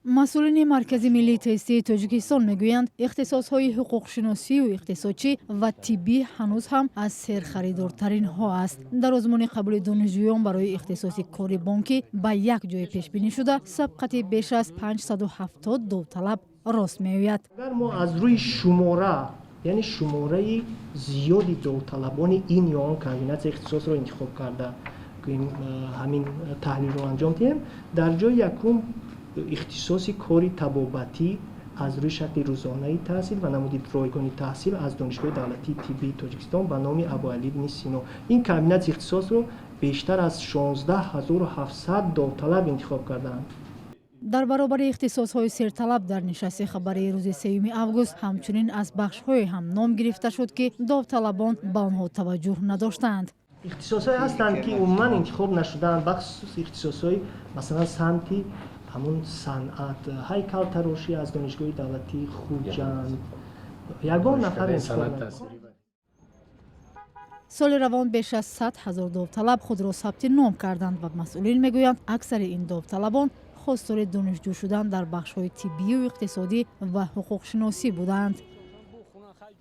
Масъулини Маркази миллии тестии Тоҷикистон мегӯянд, ихтисосҳои ҳуқуқшиносию иқтисодчӣ ва тиббӣ ҳанӯз ҳам аз серхаридортаринҳо аст. Дар озмуни қабули донишҷӯён барои ихтисоси кори бонкӣ ба як ҷои пешбинӣ шуда сабқати беш аз 570 довталаб рост меояд. Агар мо аз рӯи шумора, яъне шумораи зиёди довталабони ин ё он комбинатсияи ихтисосро интихоб карда, ҳамин таҳлилро анҷом диҳем, дар ҷои якум ихтисоси кори табобатӣ аз рӯи шакли рӯзонаи таҳсил ва намуди ройгони таҳсил аз Донишгоҳи давлатии тиббии Тоҷикистон ба номи Абуалӣ ибни Сино, ин комбинатсияи ихтисосро бештар аз 16 700 довталаб интихоб кардаанд. Дар баробари ихтисосҳои серталаб, дар нишасти хабарии рӯзи 3 август ҳамчунин аз бахшҳое ҳам ном гирифта шуд, ки довталабон ба онҳо таваҷҷӯҳ надоштаанд. Ихтисосҳое ҳастанд, ки умуман интихоб нашудаанд, бахусус ихтисосҳои, масалан, самти ҳамун санъат, ҳайкалтарошӣ аз Донишгоҳи давлатии Хуҷанд ягон нафар интихоб. Соли равон беш аз 100 000 довталаб худро сабти ном карданд ва масъулин мегӯянд, аксари ин довталабон хостори донишҷӯ шудан дар бахшҳои тиббию иқтисодӣ ва ҳуқуқшиносӣ буданд.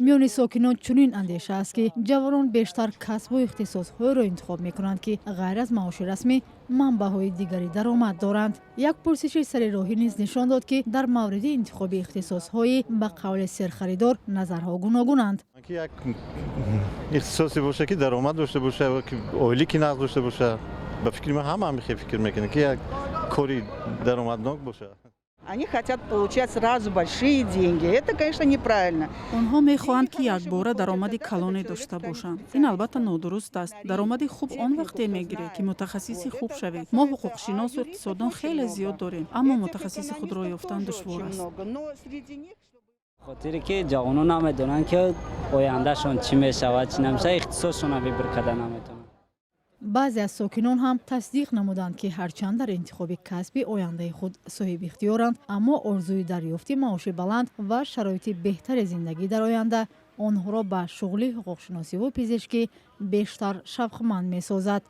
Миёни сокинон чунин андеша аст, ки ҷавонон бештар касбу ихтисосҳоеро интихоб мекунанд, ки ғайр аз маоши расмӣ манбаъҳои дигари даромад доранд. Як пурсиши сарироҳӣ низ нишон дод, ки дар мавриди интихоби ихтисосҳои ба қавли серхаридор назарҳо гуногунанд. Як ихтисосе боша, ки даромад дошта боша, ки ойлики нағз дошта боша. Ба фикри ман, ҳама ҳамихел фикр мекунад, ки як кори даромаднок боша. Они хотят получать сразу большие деньги. Это, конечно, неправильно. Онҳо мехоҳанд, ки якбора даромади калоне дошта бошанд. Ин албатта нодуруст аст. Даромади хуб он вақте мегиред, ки мутахассиси хуб шавед. Мо ҳуқуқшиносу иқтисоддон хеле зиёд дорем, аммо мутахассиси худро ёфтан душвор аст. Хотире ки ҷавонон намедонанд, ки ояндашон чӣ мешавад, чӣ намешавад, ихтисосшонро выбор карда наметавонанд. Баъзе аз сокинон ҳам тасдиқ намуданд, ки ҳарчанд дар интихоби касби ояндаи худ соҳибихтиёранд, аммо орзуи дарёфти маоши баланд ва шароити беҳтари зиндагӣ дар оянда онҳоро ба шуғли ҳуқуқшиносиву пизишкӣ бештар шавқманд месозад.